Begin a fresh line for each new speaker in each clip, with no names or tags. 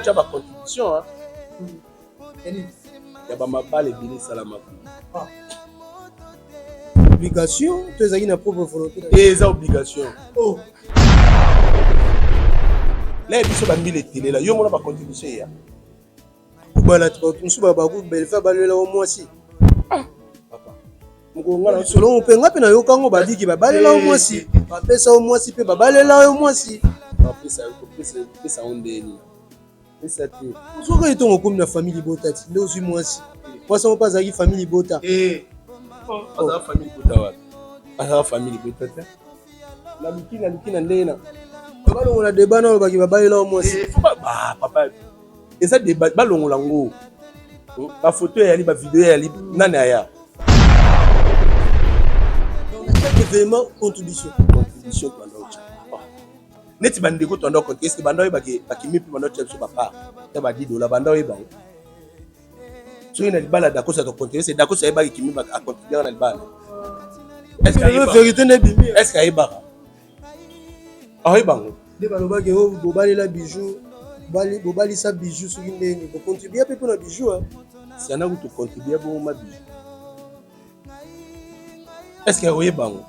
Tya bacontribution ya bamabala ebele esalama kuna.
Obligation to ezalaki na propre volonté?
Eza obligation. Oh. La biso bambila etelela yo mona bacontribution eya.
Kobala bato mosusu bakubelfa balela o mwasi.
Ah, papa.
Solo mpe nga mpe nayoka yango, babiki babalela yo mwasi, bapesa yo mwasi mpe babalela yo mwasi.
Pesa yo ndeni pesa te.
Soki etongo okomi na famille libota ti nde ozwi mwasi, mwasi yango mpe azalaki famille libota.
Azala famille libota wapi? Azala famille libota te. Naluki, naluki na ndenge na
Balongola débat na olobaki babalela yo mwasi.
Papa, eza débat, balongola ngo. Bafoto eyali, bavideo eyali, nani aya?
Chaque événement, contribution.
Contribution twanda otya neti bandeko twanda okonte eske banda oyeba bakimi mpe banda otya biso bapart ta ba 10 dollar, banda oyeba ngo soki na libala Dakosa tocontribue se Dakosa ayebaki kimi acontribuaka na libala.
Vérité nde bimi.
Est ce que ayebaka? Aoyeba ngo.
Nde balobaki o bobalela bijou, bobalisa bijou, soki ndeni bocontribue mpe mpona bijou.
Siana kutu contribue bongo ma bijou, est ce que akoyeba ngo?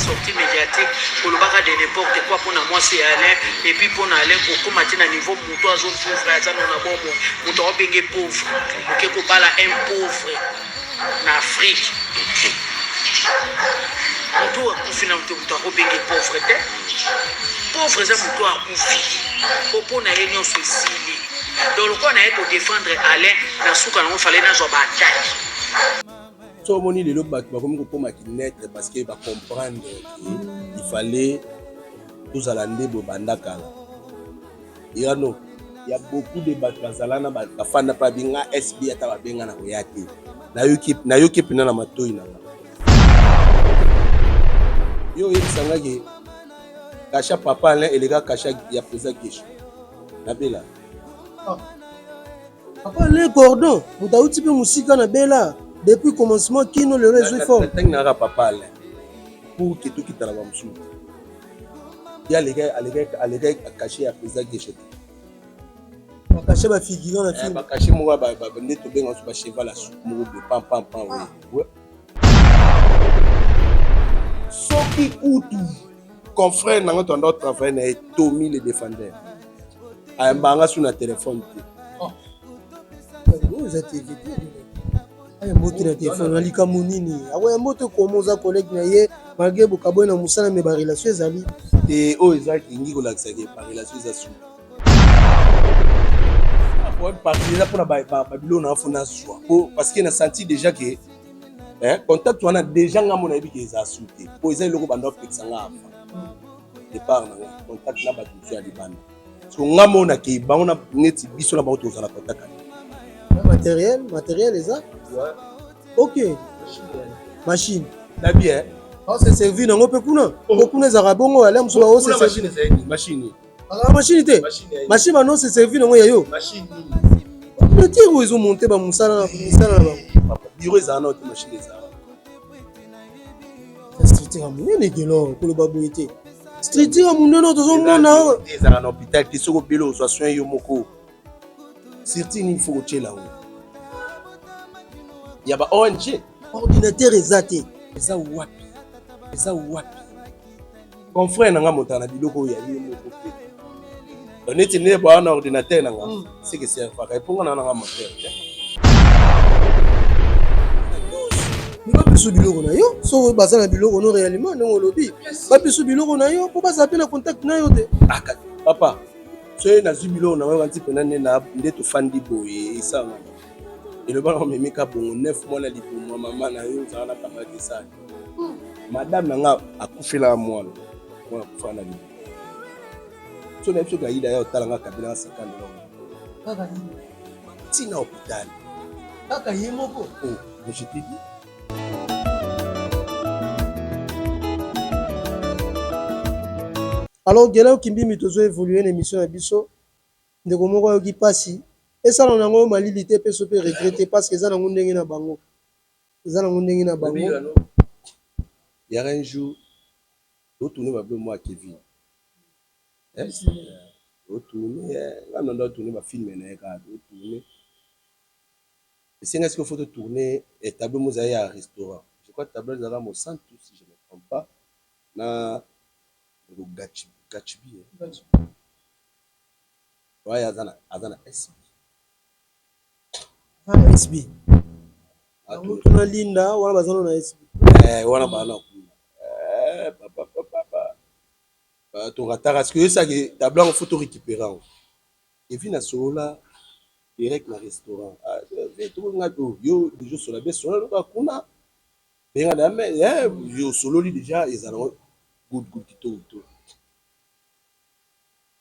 Sortie médiatique, kolobaka de n'importe quoi mpona mwasi ya Alain, et puis mpona Alain kokóma ti na niveau moto azovivre, aza no na bomoi, moto aobenge pauvre. Oke kobala un pauvre na Afrique, moto oyo akufi na moto, moto akobenge pauvre te. Pauvre eza moto oyo akufi po mpo na ye nyonso esili. Donc lokola na ye kodefendre Alain, na suka nango fale nazwa baattaque.
So omoni lelo bato bakomi kokóma kinetre parce que bacomprendre que il fallait tozala nde boye banda kala. Yano ya beaucoup de bato bazala na bafanda mpe babinga SB, ata babenga na koya te. Nayoki mpena na matoi na nga. Yo oyebisanga ke cachet papa Alain eleka cachet ya président Gesho nabela.
Papa Alain Cordon, moto auti mpe mosika na bela depuis commencement kino lelo ezwi forme.
Ntangi nayaka papa Alain pour ke tokitana bamosusu, ye aleka cachet ya président Gesho te.
Bacachet bafigurant na film.
Bacachet moko nde tobenga so bacheval ya suku moko boye, pam pam pam. We soki kutu confrère nanga toanda otravaille na ye, Tomi le défendeur, ayambanga su na telefone te.
Oyo eza TV te. Ayamba te na telefone na likambo nini? Akoyamba te koma oza collègue na ye, malgré bokaboye na mosala, me barelation ezali.
Te, oyo eza kingi kolakisaka barelation eza su parti, eza mpona babiloko na fo nazwa po parce que na senti déjà ke contact wana déjà nga mo nayebi ke eza su te, po eza eloko banda opekisa nga avant départ na nga, contact na bato mosusu ya libanda. So nga mo nakei bango na neti biso na bango tozala contact.
Matériel eza ok, machine.
Na bien.
Ose servi nango mpe kuna, po kuna ezalaka bongo ale mosusu baose.
Machine.
Azalaka machine te, machine bano se servi nango ya yo, ordinateur oyo ezomonte bamosala na misala na bango.
Bureau ezala nao te, machine ezala.
Structure ya monene gelor, koloba boye te, structure ya monene oyo tozomona.
Ezala na hôpital te, soki obeli ozwa soin yo moko. Surtout nini faut kotyela yango ya ba ONG.
Ordinateur eza te.
Eza wapi? Eza wapi? Confrère na nga moto na biloko oyo ya ye moko mpe neti nde baa na ordinateur na nga seke servaka eponga na nanga moteur te.
Babiso biloko na yo, soki baza na biloko no réellement ndenge olobi, babiso biloko na yo mpo bazala mpe na contact na yo te.
Papa, soki nazwi biloko na yo, nti mpena nde tofandi boye, esanga elobaka omemika bongo 9 mois na libumu ya mama na yo, ozala na camarade esali. Madame na nga akufelaka mwana, mwana akufaka na libumu. So nayebi soki ayida ya otala nga kabila nga 50 dollar ntina hôpital.
Kaka ye moko.
Oh, mais je te dis.
Alors Gela Kimbimbi, tozo évoluer na émission na biso. Ndeko moko ayoki mpasi, esala nango malili te mpe so mpe regret, parce que eza nango ndenge na bango, eza nango ndenge na bango.
Yaka un jour totourne babilo mwa Kevin. Totourne, nga nando atourne bafilme na ye kaka, totourne. Esenga sikoyo faut totourne tableau mo ezali ya restaurant, je crois tableau ezalaka Mosantu, si je me trompe pas, na Gachibi oyo aza na SB.
SB tuna Linda wana, baza na SB.
Wana baa na kuna papa, torataka sikoyo, oyesaki tableau yango, faut torécupérer yango. Evi nasolola direct na restaurant, yo déjà osola bien, sola loka kuna, benga na me yo osololi déjà, ezala good good, kitoko kitoko.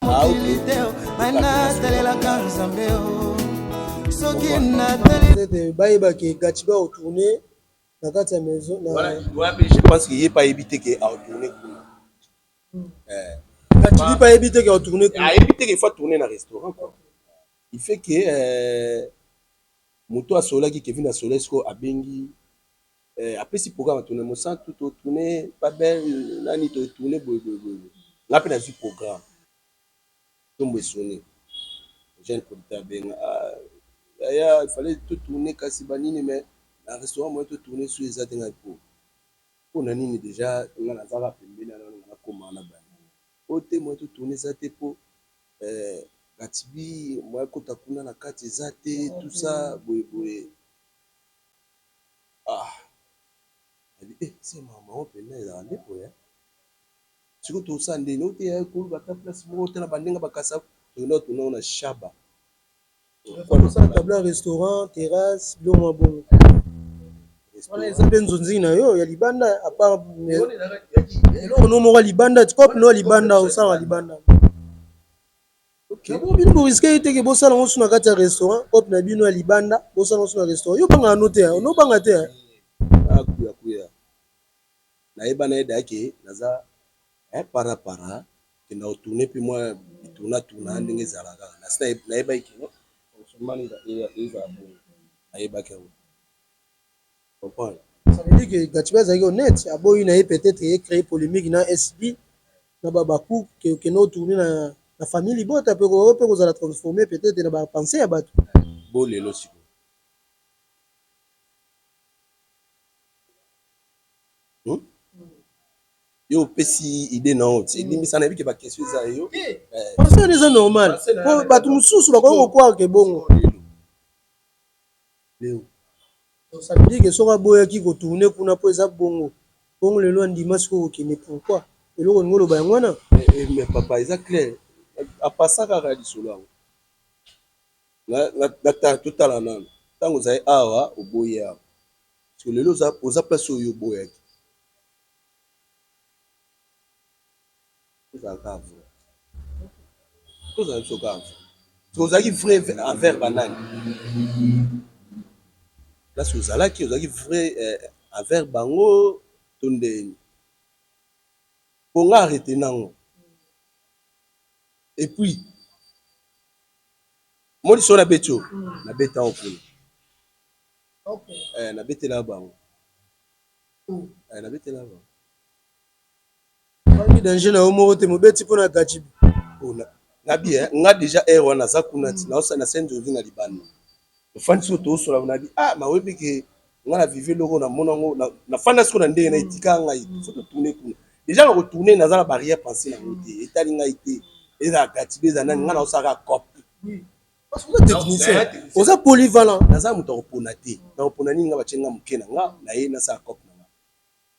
Mokili te, ngai natalelaka Nzambe o soki natali.
Bayebaki Gachi ba otourne na kati ya maison.
Je pense que ye pa ayebi te ke aotourne kuna.
Gachibi pa ayebi te ke aotourne kuna.
Ayebi te ke faut tourner na restaurant, quoi. Il fait que moto asololaki, Kevin asololaki sikoyo, abengi, apesi programme, atourne Mosantu, totourne Babel nani, totourne boye boye boye. Nga mpe nazwi programme, ntombo esone, jeune producteur abenga: "Yaya, il fallait totourne kasi banini, mais na restaurant moye totourne so eza te." Ngai po mpo na nini? Déjà nga nazaka pembeni wana, nga nakóma wana bani po te, moye totourne eza te, po Gatibi moye akota kuna na kati eza te, tout ça boye boye. Ah, se mama o mpenza ezala nde boye. Sikoyo tosala ndeni o te, koluka ata place moko te na bandenge bakasa, tokenda kotourne na Shaba.
Osala tableau ya restaurant, terrasse, biloko mwa bongo wana, eza mpe nzonzingi na yo ya libanda, à part eloko no moko ya libanda, cope no ya libanda, osalaka libanda. Bino boriske te ke bosala ngo su na kati ya restaurant, cope na bino ya libanda, bosala ngo su na restaurant. Yo bangaka no te, nobanga te.
Akuya kuya, nayeba na ye dayake naza para para, kenda kotourne mpe mwa tourna tourna ndenge ezalaka kaka. Nayebaki kino fonctionnement ezala bongo, nayebaki yango, comprendre.
Ça veut dire que Gatiba azalaki honnête, aboyi na ye peut-être ye créer polémique na SB na babaku, okende otourne na famille libota mpe mpe kozala transformé peut-être na bapensées ya bato.
Bo lelo sikoyo, Yo opesi idée na yo, elimbisa, nayebi ke baquestion eza yo.
Pensée wana eza normal, po bato mosusu bakoki kocroire ke bongo.
Lelo.
Ça veut dire que soki aboyaki kotourne kuna mpo eza bongo bongo, lelo andima sikoyo kokende, pourquoi? Eloko olingi oloba yango wana.
Mais papa, eza clair, apasa kaka lisolo yango. Totala nano ntango ozali awa, oboyi awa, parce que lelo oza place oyo oboyaki. Tozala kaka vrai, tozala biso kaka vrai. Ozalaki vrai envers banani? Place ozalaki, ozalaki vrai envers bango to ndeni? Po nga arrête nango. Et puis moni so nabeti oyo, nabeta yango kuna, nabetela bango, nabetela bango.
Bangi danger na yo moko te, mobeti mpo na Gachibi.
Nabi nga déjà aire wana naza kuna ti naosala na scène ovi na libanda, ofandi siko, tosola, nabi: "Ah, mawebi ke nga na vive eloko, namona yango, nafanda siko na ndenge na etika ngai, faut totourne kuna." Déjà na kotourne, naza na barrière pensée nango te, etali ngai te, ezala Gatibi, eza nani, nga naosalaka cope.
Parce que oza technicien, oza polyvalent.
Naza moto akopona te, nakopona nini? Nga batie nga moke na nga na ye, nasala cope na nga,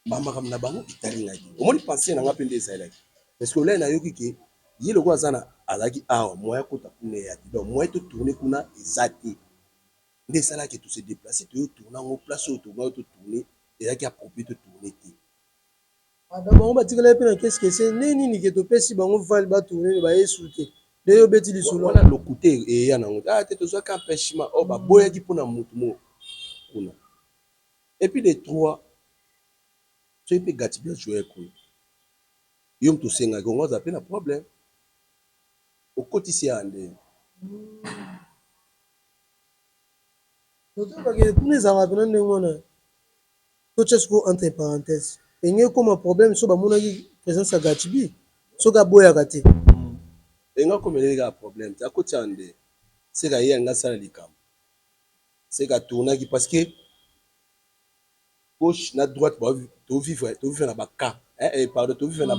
bamakambo na bango etali ngai te. Omoni, pensée na nga mpe nde ezalelaki, parce que olai nayoki ke ye lokola aza na azalaki awa, moyen akota kuna eya te, donc moyen totourne kuna eza te. Nde esalaki tose déplace, toyo tourne yango place oyo tourne, totourne ezalaki approprié totourne te.
Bango batikala ye mpe na kesikese nde nini ke topesi bango vale batourne, bayesu te, nde yo obeti lisolo.
Wana lokute eya nango ah te, tozwaki empêchement oyo baboyaki mpona motu moko kuna. Et puis de trois, soki mpe Gatibi ajoue kuna, yo moto osengaki ongo, aza mpe na problème, okotisi ya ndenge.
Bakende kuna, ezalaka mpena ndenge wana. Totya sikoyo entre parenthèse, enge ekoma problème so bamonaki présence ya Gatibi, soki aboyaka te.
Enga akomeleli kaka problème te, akotia nde seka ye alingi asala likambo, seka atournaki parce que gauche na droite tovivre, tovivre na ba cas, eh, eh, pardon, tovivre na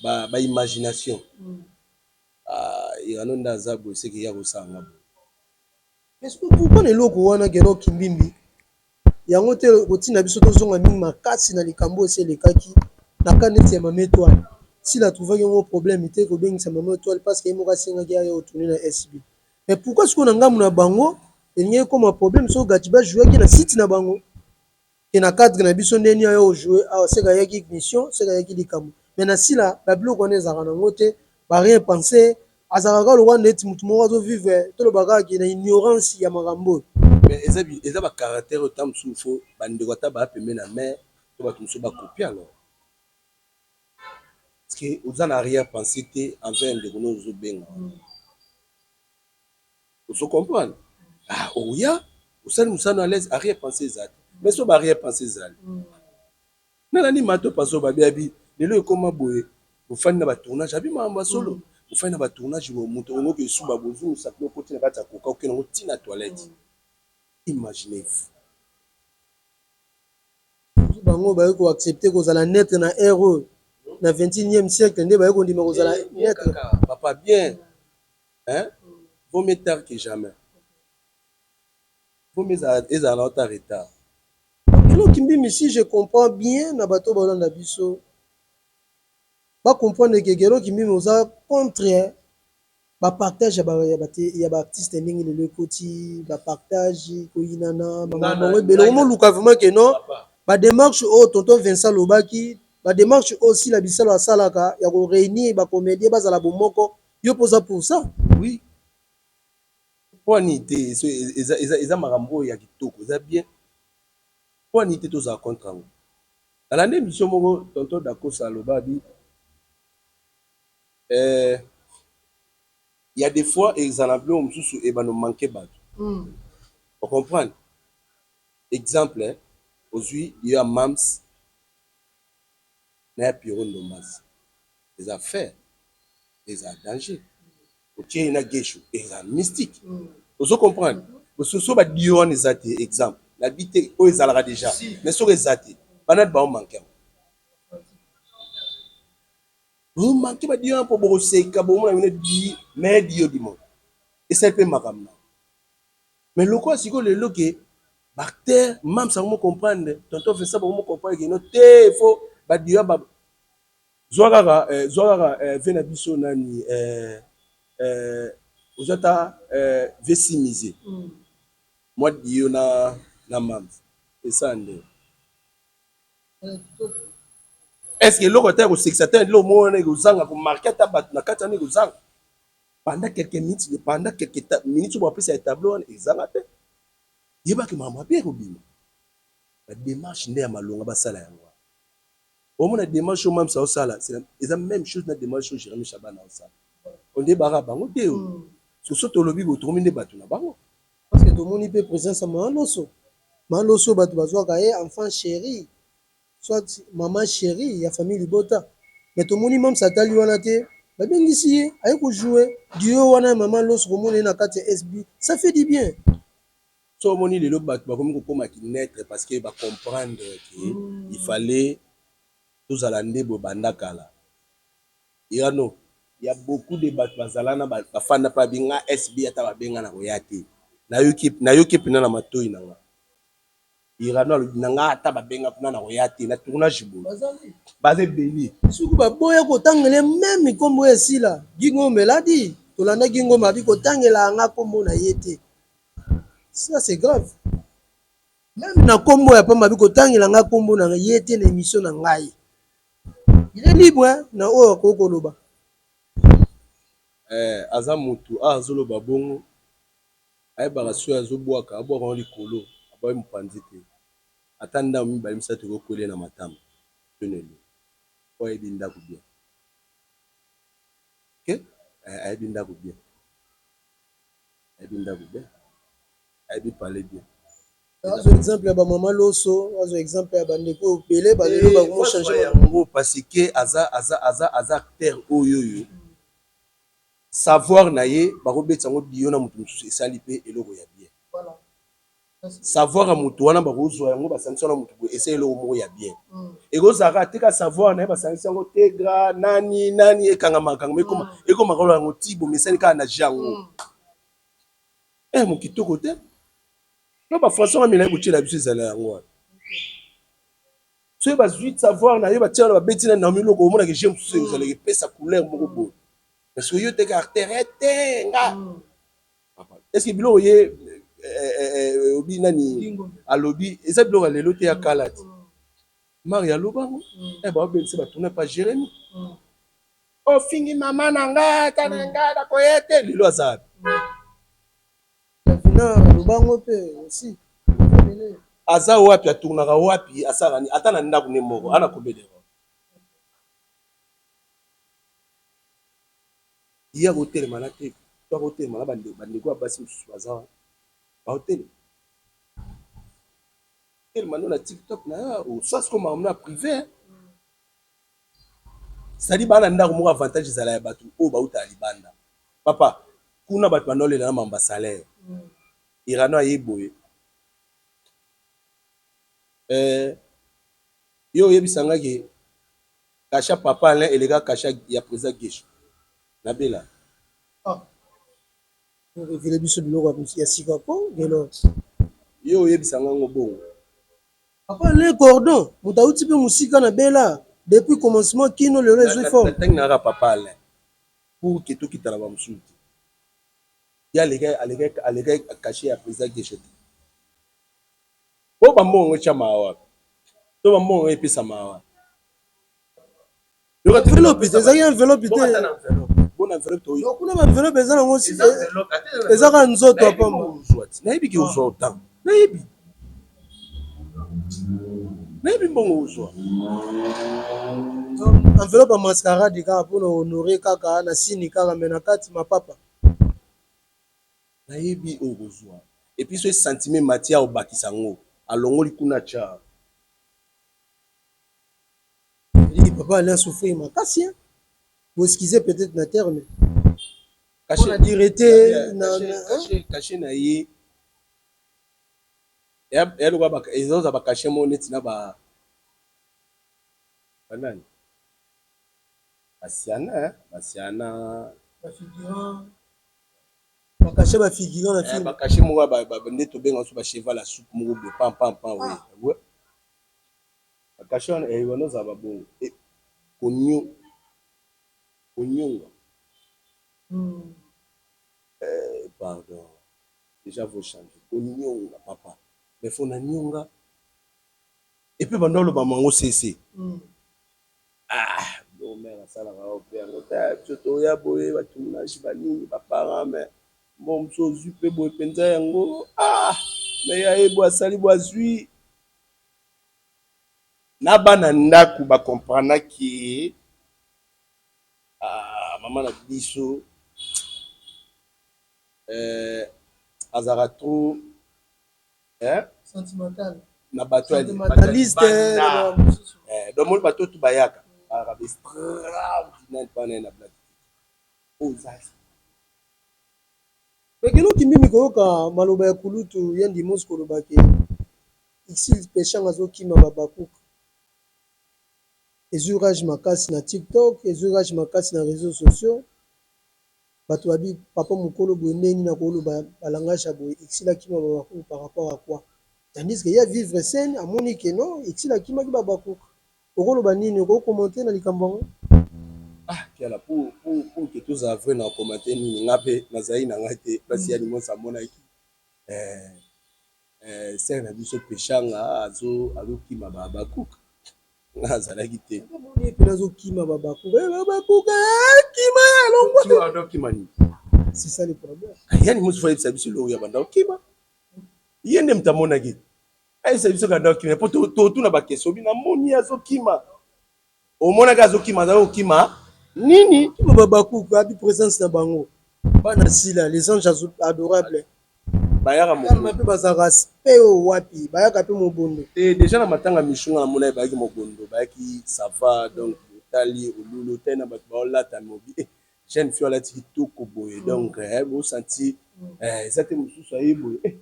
ba imagination. Ah, Irano nde aza boye, seke ya kosala nga boye.
Est-ce que pourquoi na eloko wana Guelor Kimbimbi yango te kotinda biso tozonga mingi makasi na likambo oyo esi elekaki na ka neti ya Mama Etoile? S'il a trouvaki yango problème te kobengisa Mama Etoile parce que ye moko asengaki aya kotourner na SB. Mais pourquoi sikoyo na ngambo na bango elingi ekoma problème soki Gatiba ajouaki na site na bango ke na cadre na biso ndeni ayo ojouer awa, seke ayaki mission, seke ayaki likambo? Mais na Sila babiloko wana ezalaka nango te, ba rien penser, azalaka kaka lokola neti motu moko azovivre, toloba kaka ke na ignorance ya makambo oyo.
Mais eza ba caractère oyo ta mosusu fo bandeko ata baya pembe na mare to bato mosusu bakopie. Alors parce que oza na arrière pensée te envers ndeko no ozobenga wana, ozo comprendre. Ah, oya osali mosala à l'aise, arrière pensée eza te. Mais so ba arrière pensée ezali, nalandi mato paso babi abi lelo ekóma boye, ofandi na batournage, abi makambo ya solo, ofandi na batournage, moto ongoki esuba, bozwi mosapi okoti na kati ya koka, okende yango ntina toilette. Imaginez-vous.
Bango baye koaccepter kozala neutre na ère oyo, na 21e siècle nde baye kondima kozala neutre.
Papa, bien, hein? Vaut mieux tard que jamais. Vaut mieux ezala na ota retard.
Eloko Kimbimbi, si je comprends bien, na bato balanda biso bacomprendre ke Guelor Kimbimbi oza contre bapartage ya baartiste, ndenge lelo ekoti bapartage, koyinana, bango ebele omoluka vraiment ke non, badémarche oyo tonton Vincent alobaki, badémarche oyo Sila Bisalo asalaka ya koréunir bacomédien, bazala bomoko, yo mpo oza pour ça?
Oui, mpo ani te? Eza makambo oyo ya kitoko, eza bien. Mpo ani te tozala contre yango? Nalandi émission moko, tonton Dakosa aloba abi ya des fois ezala biloko mosusu ebanda manke bato. Ocomprendre? Exemple, ozwi yo ya Mams na ya Piro Ndombasi, eza faire, eza danger. Otie ye na Gesho, eza mystique. Ozo comprendre? So badio wana eza te, exemple nabi te oyo ezalaka déjà, mais soki eza te, banani baomanke yango? Bomanke badio wana mpo bokoseka, bomona bino di mais dio du monde esali mpe makambo na. Mais lokola sikoyo lelo ke baacteur Mams yango mo comprendre, tonton Vincent bango mo comprendre ke no te, fo badio ba zwa kaka, zwa kaka ve na biso nani, ozwa ata ve simise mwa dio na Mams, esa nde est ce que eloko ata ya kosekisa te, eloko moko wana ekozanga komarquer ata bato na kati wana, ekozanga pendant quelques minutes, pendant quelques minutes oyo bapesa ya tableau wana, ezanga te. Yebaki makambo mabe ekobima. Badémarche nde ya malonga basala yango wana. Omona démarche oyo Mamisa osala eza même chose na démarche oyo Jérémi Chabana osala, onde baka bango te. Oyo soso tolobi boye, tokomi nde bato na bango.
Parce que tomoni mpe présence ya Mama Loso. Mama Loso, bato bazwaka ye enfant chéri, soit mama chéri ya famille libota, mais tomoni Mamsa atali wana te, babengisi ye, aye kojouer duo wana ya mama Loso. Komona ye na kati ya SB, ça fait du bien.
So omoni lelo bato bakomi kokóma kineutre parce que bacomprendre ke il fallait tozala nde boye banda kala. Yano ya beaucoup de bato bazala na bafanda mpe babinga SB, ata babenga na koya te. Nayoki mpena na matoi na nga, Irano alobi na nga ata babenga kuna na koya te na tournage boye. Baza ebele.
Soki baboya kotangela même nkombo oyo esila Gingombe eladi, tolanda Gingombe abi kotangela yanga nkombo na ye te, ça c'est grave. Même na nkombo ya pamba, abi kotangela nga nkombo na ye te na émission na ngai. Il est libre na oyo akoki koloba.
Aza motu awa azoloba bongo, ayebaka soki azobwaka, abwaka ngo likolo, abwaki mopanzi te, ata ndako mibale misato ekokwele na matama to na elo po ayebi ndako bien. Ok, ayebi ndako bien, ayebi ndako bien, ayebi parler bien.
Azwa exemple ya bamama Loso, azwa exemple ya bandeko ebele balelo bakomo changer.
Yango parce que aza acteur oyo. Savoir na ye bakobetisa yango dio na moto mosusu, esali mpe eloko ya bien. Savoir ya moto wana, bakozwa yango, basangisi wana moto boye, esali eloko moko ya bien. Ekozalaka ateka savoir na ye, basangisi yango tegra nani nani, ekangama kangama, ekoma ekoma kolo yango ti bomesani kaka na jeu yango. Mo kitoko te no bafrançais wana milai botiela biso ezala yango wana. Soki bazwi savoir na ye, batia wana, babeti na Naomi Loko, omonaka jeu mosusu ezalaka epesa couleur moko boye, parce que yo teka artere te nga. Est ce que biloko ye obi nani alobi eza biloko ya lelo te, ya kala te? Mari alobango, baobebisa batourne pa Jérémi, ofingi mama na nga, ata na nga nakoya te. Lelo aza wapi?
Davina alobango mpe aussi.
Aza wapi? Atournaka wapi? Asalaka nini? Ata na ndako nde moko ana combien de ye akotelema na te to akotelema na bandeko ya basi mosusu baza wana, baotelema telema no na TikTok na yo, osala siko makambo na privé. C'est-à-dire baa na ndako moko, avantage ezala ya bato oyo bautaka libanda. Papa, kuna bato bandolela na mambo ya salaire. Irano aye boye, yo oyebisangaki cachet papa Alain eleka cachet ya président Gesho nabela.
Révéler biso biloko ya sika ko lelo.
Yo oyebisanga ngo bongo.
Papa Alain Cordon, moto auti mpe mosika na bela depuis commencement kino lelo, ezwi forme.
Ntangi naka papa Alain pour ke tokitana bamosusu te, ye aleka cachet ya président Gesho te. Po bambongo yango etiamaka wapi? To bambongo yango epesamaka wapi?
Enveloppe ezalaki, enveloppe te.
Bona enveloppe?
Kuna baenveloppe eza nango, eza kaka nzoto ya pamba.
Nayebi ke ozwa autant, nayebi mbongo ozwa.
Enveloppe ya mascarade kaka mpona honore kaka na sini kaka, me na kati mapapa.
Nayebi oyo kozwa, et puis so sentiment matière, obakisa yango, alongoli kuna tya.
Papa Alain souffrir makasi, boexcuse peut-être na terme mpona dire te.
Cachet na ye eloka, ezoza bacachet moko neti na banani, basiana basiana.
Bacachet bafigurant na film.
Bacachet moko nde tobenga so bacheval ya soupe moko boye, pam pam pam. We bacachet wana wana ozala babongo konyonga. Pardon, déjà faut changer konyonga papa, mais faut na nyonga et puis bando oloba mango sese. Ah, mare asalaka o mpe yango te, biso toya boye, batournage banini, baparent, mais bon, mosu ozwi mpe boye mpenza yango. Ah, mais ya ye bo asali bo azwi na bana ndako bakomprenaki. Ah, mama na biso azalaka trop
sentimental
na bato.
Sentimentaliste.
Donc moni bato tu bayaka, bazalaka ba extraordinaire mpana na blague oza.
Pekeno kimbimi koyoka maloba ya kulutu ye ndimosi kolobaki Exil Peshanga azokima babakuka, ezwi rage makasi na TikTok, ezwi rage makasi na réseaux sociaux. Bato babi papa mokolo boye, ndenge nini akoloba balangage ya boye, Exil akima babakuka par rapport à quoi? Tandis que ye vivre scène, amoni ke non, Exil akimaki babakuka. Okoloba nini? Okocommenter na likambo yango?
Ah, Piala, pour ke tozala vrai, na commenter nini? Nga mpe nazali na ngai te place ya limosi amonaki sere na biso Peshanga azokima babakuka, nga azalaki te.
Mpe azokima babakuka, babakuka kima ya longwa.
Okima nini?
C'est ça le problème.
Yani mosu ayebisa biso eloko ya banda okima, ye nde moto amonaki, ayebisa biso kanda okima, po totuna baquestion. Obi namoni azokima, omonaki azokima, azali kokima nini?
Kima babakuka, abi présence na bango bana sila, les anges adorables.
Bayaka.
Mpe bazalaka mpe oyo wapi, bayaka mpe mobondo.
Te, déjà na matanga mishunga namona ye, bayaki mobondo, bayaki, ça va. Donc otali olulu, otali na bato baolata mobi. Jeune fille alati kitoko boye, donc bosanti eza te. Mosusu aye boye,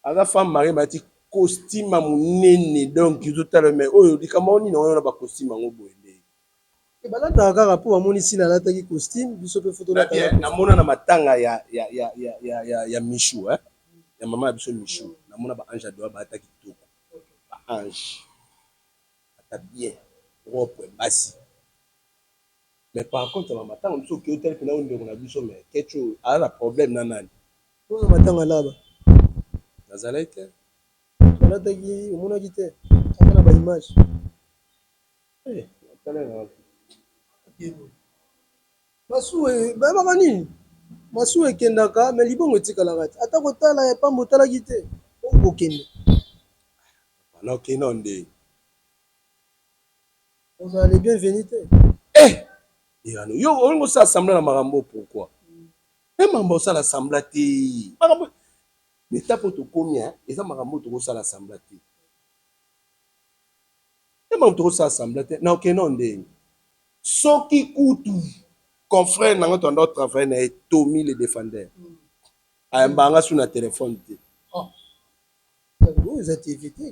aza femme mariée, balati costume ya monene. Donc ozotala, mais oyo likambo nini oyo na bacostume yango boye nde?
Balataka kaka mpo bamoni Sila alataki costume, biso mpe foto.
Namona na matanga ya Michou, eh? Ya mama ya biso Michou, namona baange adoa balata kitoko, baange ata bien propre basi. Mais par contre, bamatanga mosusu oke, otali mpena oyo ndeko na biso, mais keco oyo aza na problème na nani?
Mpona matanga laba.
Nazalaki te.
Balataki, omonaki te ata na baimage?
Natala na
Masuwa bayebaka nini, masuwa ekendaka, me libongo etikalaka te. Ata kotala ya pamba otalaki te, okokende.
Nakende nde.
Ozala le bienvenu te.
Eyano yo olingi osala semblant na makambo, pourquoi e makambo osala semblant te? Makambo étape oyo tokomi, eza makambo oyo tokosala semblant te. E makambo tokosala semblant te. Na okende ndenge soki kutu confrère nanga toanda otravaille na ye, Tommy le Défendeur, ayambanga su na telefone te.
Oyo eza TV te.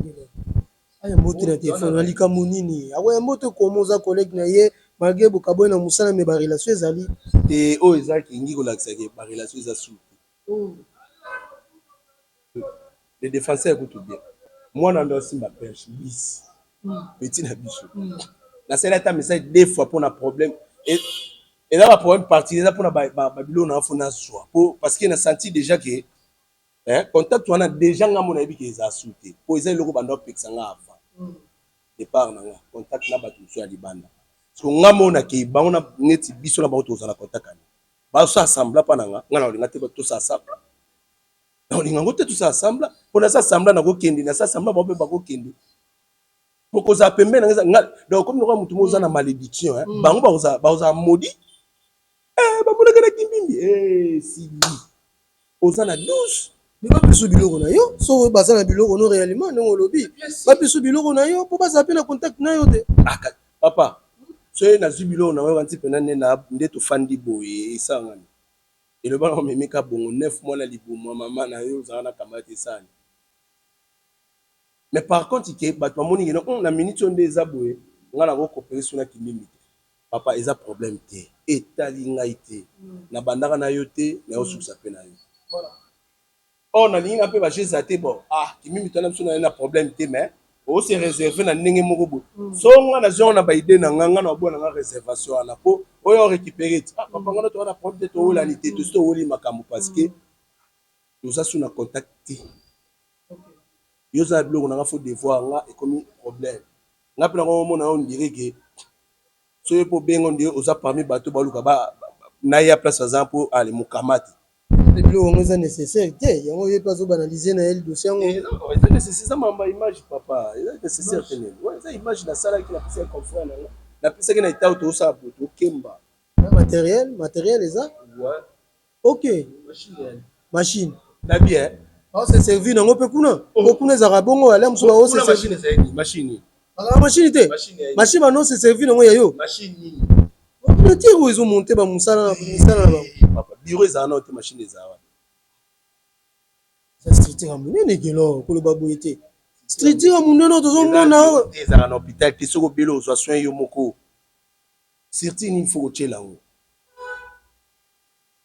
Ayamba te na telefone na likambo nini? Akoyamba te komo oza collègue na ye, malgré bokaboye na mosala, me barelation ezali.
Te, oyo eza kingi kolakisaka barelation eza su te. Le Défenseur kutu bien, mwana ndo asimba perche bis petit na biso. Nasali ata message deux fois mpona problème, eza baproblème particulier, eza mpona babiloko na fo nazwa po parce que na senti déjà que contact wana déjà nga mo nayebi ke eza su te, po eza eloko banda opekisa nga avant départ na nga, contact na bato mosusu ya libanda. Parce que nga mo nakei bango na neti biso na bango tozala contact ani, bazosala semblant mpa na nga. Nga na kolinga te tosala semblant, na kolinga yango te tosala semblant, mpo nasala semblant nakokende, nasala semblant bango mpe bakokende, po kozala pembeni na nga. Donc komi lokola motu mo oza na malédiction, bango bakozala maudit. Bamonaka na kimbimbi sili oza na 12.
Me bapeso biloko na yo, so baza na biloko no réellement ndenge olobi, bapeso biloko na yo mpo bazala mpe na contact na yo te.
Papa, soki nazwi biloko na yo nti mpena nde tofandi boye, esalanga nini? Eloba na omemika bongo 9 mois na libumu ya mama na yo, ozala na camarade, esani. Mais par contre ke bato bamoni ke na minute oyo nde eza boye, ngai nakokopere so na kimbimbi te. Papa, eza problème te, etali ngai te. Nabandaka na yo te, nayosukisa mpe na yo. Or nalingi nga mpe bageza te. Bon, ah, kimimi twana biso na ye na problème te, mais ose réserve na ndenge moko boye. So nga nazwi yango na baide na nga, nga na oboya na nga réservation wana mpo oyo orécupéré ti. Ah papa, nga na toza na problème te, towolani te, tosi towoli makambo parce que toza su na contact te. Yo oza na biloko na nga, faut devoir nga ekomi problème. Nga mpe nango omona yo ondire ke soki mpo obenga, ondire oza parmi bato baluka na ye ya place aza mpo ale mokama te.
Biloko yango eza nécessaire te, yango ye mpe azobanalize na ye dossier yango.
Eza nécessaire, eza mamba image, papa, eza nécessaire te. Nini eza image nasalaki, napesaki confrère na nga, napesaki na etao, tozosala boye, tokemba.
Matériel eza ok, machine.
Na bien.
Baose servir nango mpe kuna, po kuna ezalaka bongo, ale mosusu baose.
Machine.
Bazalaka machine te, machine banose servir nango ya yo. Ordinateur oyo ezomonte bamosala misala na
bango. Bureau ezala nao te, machine ezala wana.
Eza structure ya monene, gelo koloba boye te, structure ya monene oyo tozomona.
Ezala na hôpital te, soki obeli ozwa soin yo moko. Surtout nini faut kotiela yango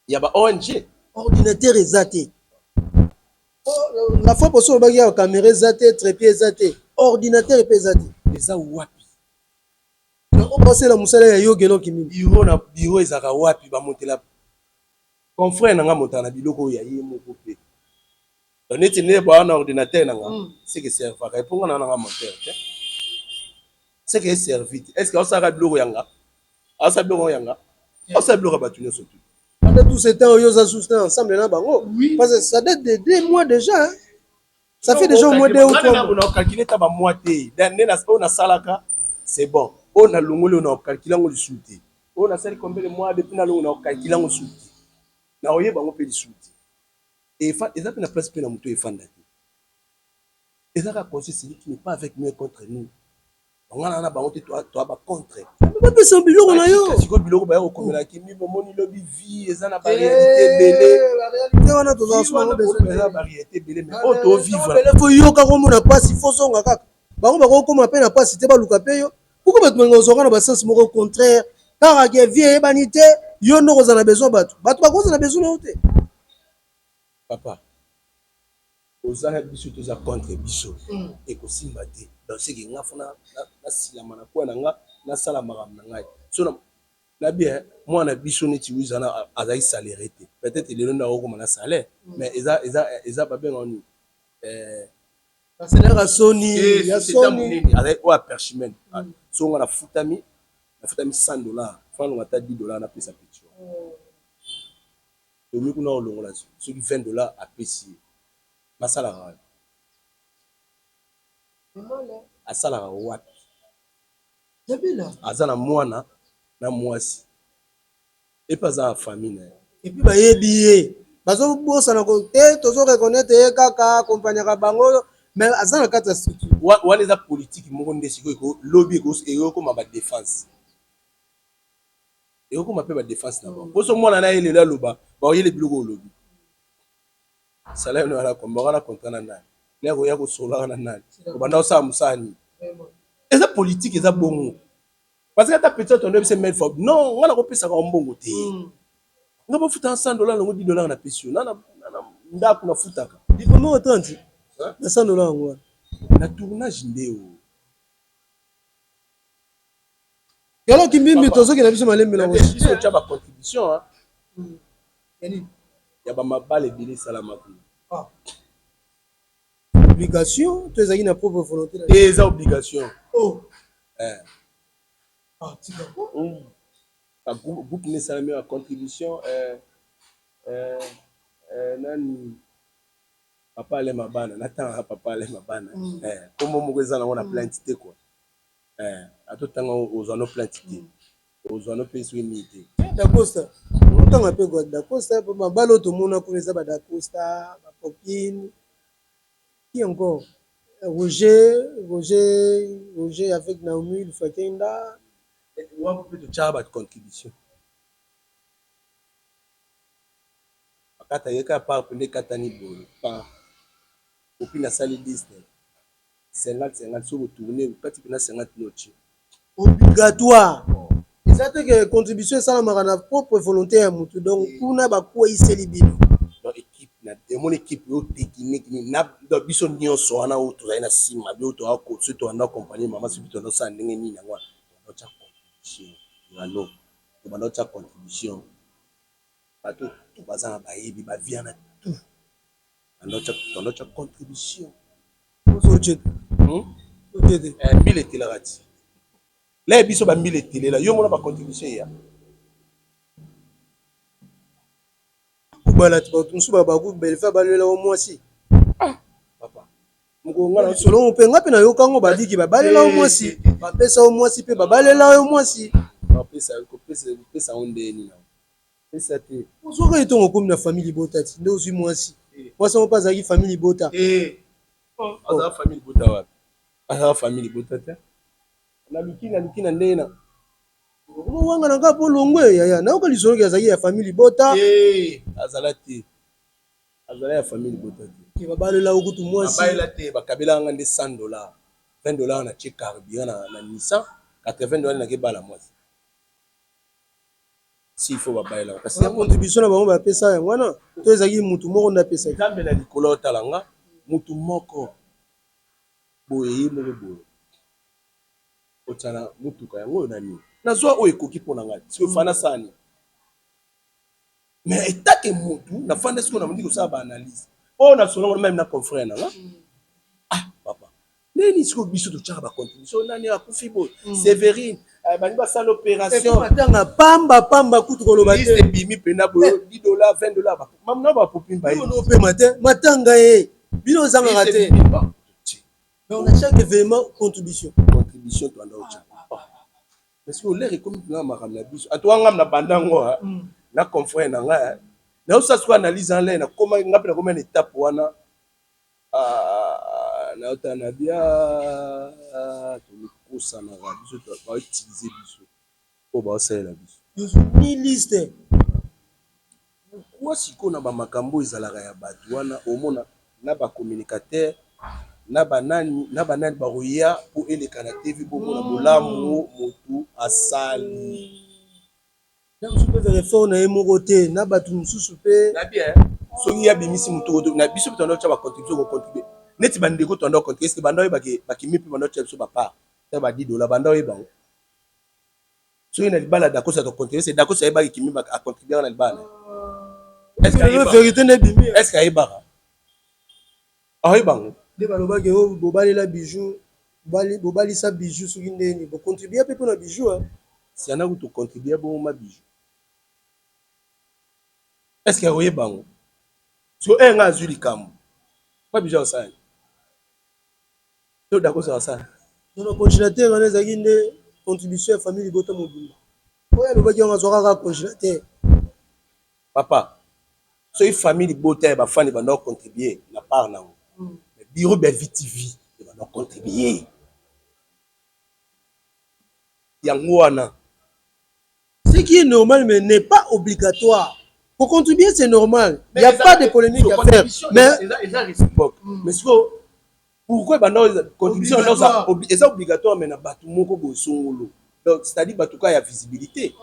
ya ba ONG.
Ordinateur eza te. La fois poso olobaki ya caméra eza te, trépied eza te, ordinateur mpe eza te.
Eza wapi?
Oyo basala mosala ya yo, gelo kimimi.
Bureau na bureau ezalaka wapi? Bamotela confrère na nga, motala na biloko oyo ya ye moko mpe. Donc neti nde baa na ordinateur na nga, seke servaka eponga na nga monteur te, seke eservi te. Est ce que aosalaka biloko yanga? Aosala biloko yanga, aosala biloko ya bato nyonso tu.
Pendant tout ce temps oyo oza sous ensemble na bango, parce que ça date de 2 mois déjà, hein? Ça fait déjà au moins 2 ou 3 mois.
Na ocalcule ta bamois te. Nde oyo nasalaka, c'est bon. Oyo nalongoli, oyo na ocalcule yango lisusu te. Oyo nasali combien de mois depuis nalongo, na ocalcule yango lisusu te, na oyeba yango mpe lisusu te. Eza mpe na place mpe na moto efanda te. Eza kaka conseil: celui qui n'est pas avec nous est contre nous. Nga na na bango te, toa ba contre.
Bapesa biloko na yo.
Sikoyo biloko baya kokomela kimi, bomoni lobi vie eza na baréalité ebele.
Baréalité wana tozala so bango besoin.
Eza baréalité ebele, mais oyo tovivre.
Faut yoka komona mpasi, faut zonga kaka. Bango bakokóma mpe na mpasi te, baluka mpe yo. Pourquoi bato balinga kozwaka na basens moko contraire? Kaka ke vie eyebani te, yo nde okozala na besoin, bato bakozala na besoin na yo te.
Papa, oza na biso, toza contre biso, ekosimba te. Donc seke nga fo nasilama na kwa na nga, nasala makambo na ngai. So na bien mwana biso neti Wiza na azali salaire te. Peut-être lelo nde akokoma na salaire, mais eza babengaka nini?
Salaire ya soni, ya soni.
Azali oyo aperchimen. So nga nafutami 100 $, fanalonga ata 10 $ napesa petit. Tomi kuna olongola soki 20 $, apesi ye. Basalaka wapi? Asalaka wapi? Aza na mwana na mwasi, epe aza na famille na ye.
Et puis bayebi ye, bazobosana te, tozo reconnaître ye kaka akompagnaka bango, mais aza na kati ya structure.
Wana eza politike moko nde sikoyo lobi ekokoma badéfense, ekokoma mpe badéfense na bango. Mposo mwana na ye lelo aloba, baoyele biloko olobi salaire no ala kombaka na contrat na nani, na koya kosolaka na nani, obanda kosala mosala nini. Eza politike, eza bongo, parce que ata petit tondo yebisa mille fois non, nga nakopesaka mbongo te. Nga bafutaka 100 $, longo 10 $ napesi yo na ndako nafutaka.
Diplôme 30 na 100 $ yango wana.
Na tournage nde o.
Yaloki mbimbi, tozokenda biso malembe na
biso, otya bacontribution ya bamabala ebele esalama kuna.
Obligation to ezalaki na propre volonté?
Eza obligation.
Oh.
Eh.
Ah, tika.
Groupe nde esalami ya contribution. Nani, papa Ale Mabana, natangaka papa Ale Mabana, kombo moko eza nango na plainte te quoi. Atotanga ozwa no plainte te, ozwa no mpe soki nini te.
Dacosta, otanga mpe Dacosta. Mabala oyo tomona kuna eza badacosta, bacopine, qui encore? Roger avec Naomi Lufakenda.
Wapo mpe totyaka bacontribution, bakata ye kaka part mpe ekatani boye par copine, asali liste 50 50. Soki botourne, okati mpena 50 notie.
Obligatoire eza te ke contribution esalamaka na propre volonté ya motu. Donc kuna bakweyiseli bino.
Donc équipe na emoni, équipe oyo technique nini na donc biso nyonso wana oyo tozali na nsima, bi oyo toa soki toanda accompagne mama, soki toanda osala ndenge nini yango wana, tobanda otya contribution yano, tobanda otya contribution. Bato tu baza na bayebi bavie wana tout, toanda otya contribution.
Otie te? Otie te?
Mbila etelaka ti la biso, bambila etelela yo mona bacontribution eya.
Kobala ti bato mosusu baku balela o mwasi.
Papa, mokonga na
Solo mpe nga mpe nayoka ngo babiki babalela yo mwasi, bapesa yo mwasi mpe babalela yo mwasi.
Bapesa, kopesa ngo ndeni na pesa te.
Ozwaka etongo, okomi na famille libota ti nde ozwi mwasi. Mwasi yango mpe azalaki famille libota?
Azala famille libota wapi? Azala famille libota te. Naluki na ndenge na
Wanga na nga mpo longwe yaya, nayoka lisoloki azalaki ya famille libota.
Azala te, azala ya famille libota te.
Babalela yo kutu mwasi.
Babalela te, bakabelaka nga nde 100 $, 20 $ na tie carburant na Nissan, 80 $ nake bala mwasi. S'il faut babayelaka kasi
yango. Contribution na bango bapesa yango wana to ezalaki mutu moko nde apesaki?
Nzambe na likolo otala nga, mutu moko boye, ye moko boye otiana mutuka yango oyo na nini, nazwa oyo ekoki mpo na ngai. Sikoyo fa nasala nini? Mais etake mutu nafanda sikoyo, namondi kosala baanalyse oyo nasolongo même na confrère na nga. Ah papa, ndeni sikoyo biso totyaka bacontribution, nani akufi boye, Séverine bangi basala opération.
Matanga pamba pamba kutu koloba te.
Liste ebimi mpena boye, 10 $, 20 $, na bapopi mbaye.
Opema te, matanga ye bino ozangaka te. Donc na chaque événement, contribution.
Contribution toanda otya, parce que olere ekomi mpena makambo na biso. Atoka ngam na bandango na confrère na ngai, naosala sikoyo analyse en l'air. Nakoma nga mpe, nakoma na étape wana, naotala na bia. Bakosanaka biso, bautilize biso oyo baosalela biso.
Ni liste.
Pourquoi sikoyo na bamakambo ezalaka ya bato wana, omona na bacommunicateur na banani na banani bakoya mpo eleka na TV, bomona bolamu motu asali?
Na mosusu mpe ezaka effort na ye moko te, na bato mosusu mpe.
Na bien, soki ye abimisi motu na biso mpe toanda otya bacontribution, kocontribue neti bandeko toanda ocontribue. Est-ce banda oyeba bakimi mpe banda otya biso bapart ta ba 10 dollar? Banda oyeba ngo, soki na libala Dakosa tocontribue, se Dakosa ayebaki kimi acontribuaka na libala?
Vérité nde ebimi.
Est ce que ayebaka? Aoyeba ngo?
Nde balobaki oyo bobalela Bijou, bobalisa Bijou, soki ndeni bocontribue mpe mpona Bijou.
Siana kutu tocontribue bongo ma Bijou, est ce que akoyeba ngo? So e nga azwi likambo ma Bijou asali to Dakosa asala.
Donc congélateur wana ezalaki nde contribution ya famille libota mobimba? Oyo alobaki yango azwaka kaka congélateur.
Papa, soki famille libota ya bafani banda kocontribue na part nango, bureau Bellevue TV ebanda kocontribue yango wana.
Ce qui est normal, mais n'est pas obligatoire. Pour contribuer, c'est normal, il n'y a pas de polémique à faire, mais
eza réciproque. Mais sikoyo pourquoi banda contribution eza obligatoire, mais na bato moko boye songolo? Donc c'est-à-dire bato kaka ya visibilité.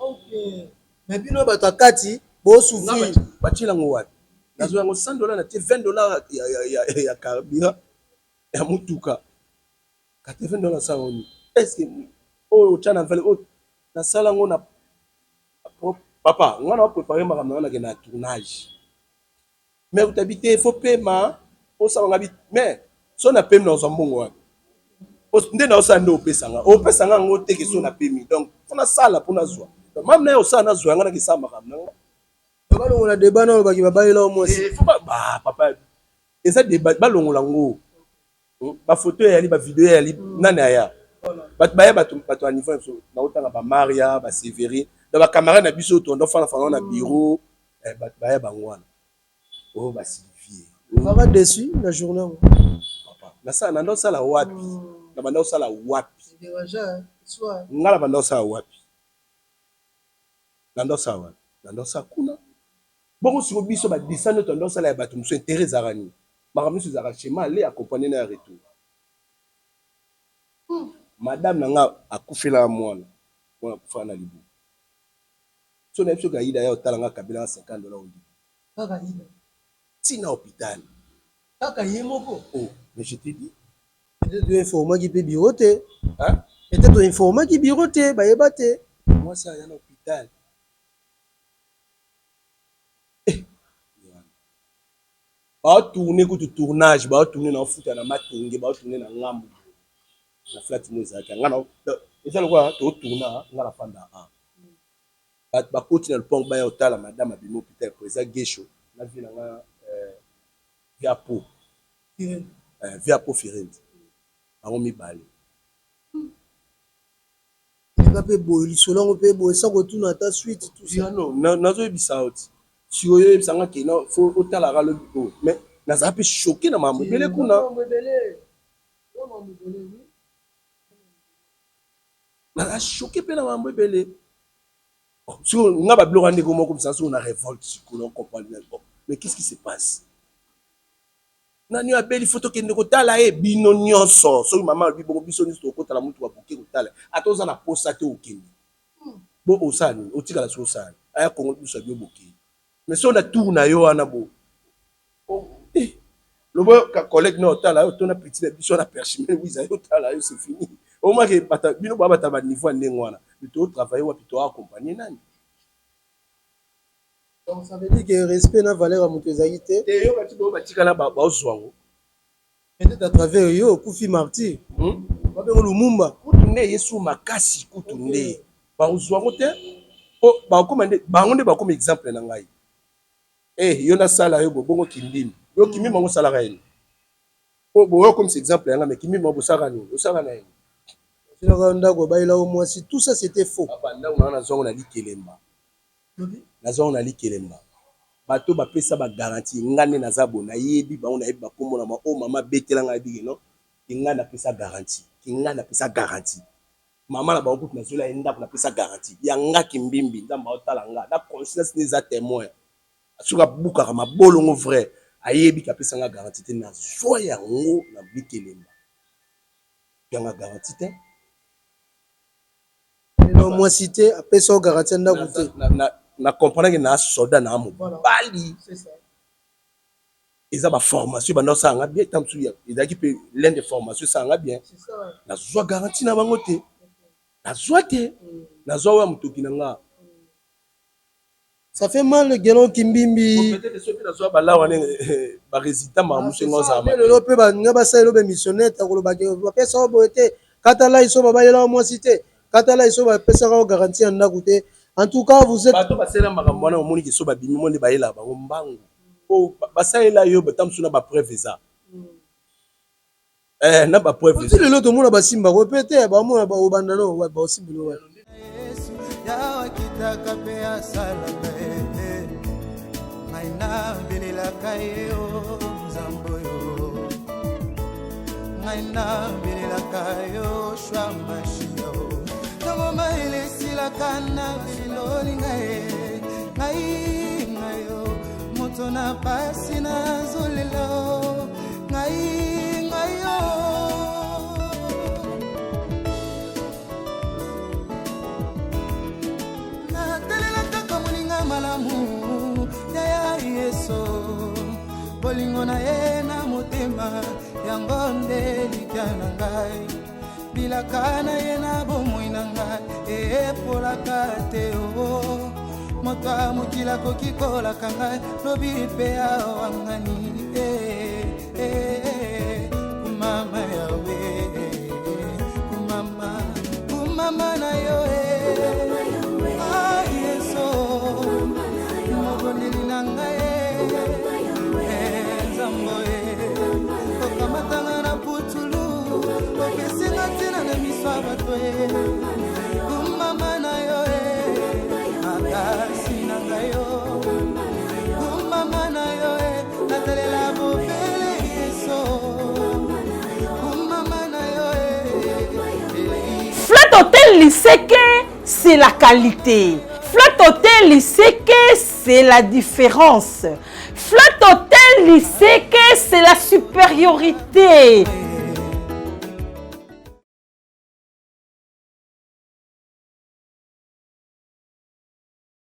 Mais bino bato ya kati bosouffrir.
Batiela yango wapi? Nazwa yango 100 dollar, natie 20 dollar ya carburant ya motuka, 80 dollar. Asala oni? Est ce que oyo otya na vele oyo nasala yango na papa nga na prépare makambo na nga, nakende na tournage, mais otabi te, faut pema osala nga bi. Mais so napemi, nazwa mbongo wapi? Nde naosala nde opesanga, opesanga yango teke. So napemi, donc faut nasala mpo nazwa mame na ye, osala nazwa yanga, nakesala makambo na nga.
Balongola débat na olobaki babalela o mwasi.
Papa, eza débat, balongola ngo. Bafoto eyali, bavideo eyali, nani aya? Bato baya, bato bato ya niveau na biso, naotanga bamaria, basévérine, donc bacamarade na biso tondo fana fana na bureau, bato baya bango wana oyo basylvie.
Ozalaka déçu na journée yango?
Papa, nasala nanda osala wapi? Na banda osala wapi? Nga na banda osala wapi? Nanda osala wapi? Nanda osala kuna bongo. Siko biso badescendre, toanda osala ya bato mosusu, intérêt ezalaka nini? Makambo nyonso ezalaka schéma aller accompagné na ya retour. Madame na nga akufelaka mwana, mwana akufaka na libumu. So nayebi soki aida ya otala nga, kabela nga 50 dollar, ondimi ntina hôpital.
Kaka ye moko?
Oh, mais je te dis.
Peut-être oinformaki mpe bureau te. Peut-être oinformaki bureau te, bayeba te.
Mwasi aya na hôpital, eh, baotourne kutu tournage, baotourne na ofuta na Matonge, baotourne na ngambu na flat mo ezalaki nga, eza lokola totourna, nga na fanda a bato bakoti na lopango, baya otala madame abimi hôpital po eza Gesho na vie na nga, via po via po Firenze, bango mibale.
Eleka mpe boye, lisolo yango mpe boye, sa kotuna ata suite, tout ça.
Non, nazoyebisa yo ti sikoyo, oyebisanga ke non, faut otalaka lobi oyo, mais nazala mpe choqué na makambo ebele kuna. Naza choqué mpe na makambo ebele. Sikoyo nga babiloko ya ndeko moko misala, sikoyo na révolte, sikoyo na comprendre. Bon, mais qu'est-ce qui se passe? Nani oyo abeli, faut tokende kotala ye bino nyonso. Soki mama alobi bongo, biso nyonso tokotala mutu baboke kotala. Ata oza na posa te, okende bo osala nini? Otikala soki osala nini? Aya Kongo biso abi obokei, mais soki na tour na yo wana bo lobo collègue na otala yo to na petit na biso na perchimene wiza yo otala yo, c'est fini. Omake bino baa bata baniveau ya ndenge wana, totravaille wapi? Toaccompagne nani?
Donc ça veut dire que respect na valeur ya moto ezalaki te.
Te, yo bati boyo batikala baozwa yango.
Peut-être à travers yo okufi martyr, babengo Lumumba.
Kutu nde yesu makasi, kutu nde bakozwa yango te, po bakoma nde bango nde bakoma exemple na ngai. Eh, yo nasala yo bongo kimbimbi, yo kimbimbi yango osalaka ye po boyo okomisa exemple yanga, mais kimbimbi yango bosalaka nini? Osalaka na ye?
Osilaka ndako, abayela yo mwasi, tout ça c'était faux.
Papa, ndako nanga nazwango na likelemba, nazwango na likelemba. Bato bapesa bagarantie, nga nde naza boye, nayebi bango, nayebi bakombo na ma oyo mama abetela ngai, yebi ke non, ke ngai napesa garantie, ke ngai napesa garantie. Mama na bango kutu nazwela ye ndako, napesa garantie ya nga Kimbimbi. Nzambe aotala nga na conscience ne eza témoin. Soki abukaka mabolongo vrai, ayebi ke apesa nga garantie te. Nazwa yango na bikelemba yanga garantie te.
No mwasi te, apesa yo garantie ya ndako te.
Na comprendre ke na soldat na mobali, eza baformation banda osalanga bien. Ta mosusu ezalaki mpe l'un de formation esalanga bien. Nazwa garantie na bango te, nazwa te, nazwa oyo ya motoki na nga.
Ça fait mal, Gelon Kimbimbi.
Peut-être soki nazwa balawa ndenge barésultat makambo mosusu ngo ozala.
Lelo mpe baninga basalelo bamissionnaire takolobaki bapesa yo boye te, katala iso babalela yo mwasi te, katala iso bapesaka yo garantie ya ndako te. En tout cas, vous êtes
Bato basalela makambo wana, omoniki so babimi mo nde bayelaka bango mbangu po basalela yo bata mosusu na bapreuve eza na bapreuve.
Oti lelo tomona basimbako mpe te, bamona obanda no baosimbelo wana.
Yesu yawe akitaka mpe asalaka ye, ngai nabelelaka ye o Nzambe oyo, ngai nabelelaka yo shwa mashia o ntango mayele esilaka na belolinga ye ngai ngai yo moto na pasi nazolela o ngai ngai yo. Natelela kaka moninga malamu yaya Yesu, bolingo na ye na motema yango nde likya na ngai, bilaka na ye na bomoi na ngai epolaka te o moto ya mokili akoki kolaka ngai lobi mpe awangani. Kumama yawe, kumama, kumama na yo e. Ah, Yesu mobondeli na ngai e, Nzambe e okamatanga na putulu, opesinga ntina na miso ya bato e, kumama na yo e, makasi na ngai yo, kumama na yo e, natalela bobele Yesu, kumama na yo e.
Flat Hotel Liseke, c'est la qualité. Flat Hotel Liseke, c'est la différence. Flat Hotel Liseke, c'est la supériorité.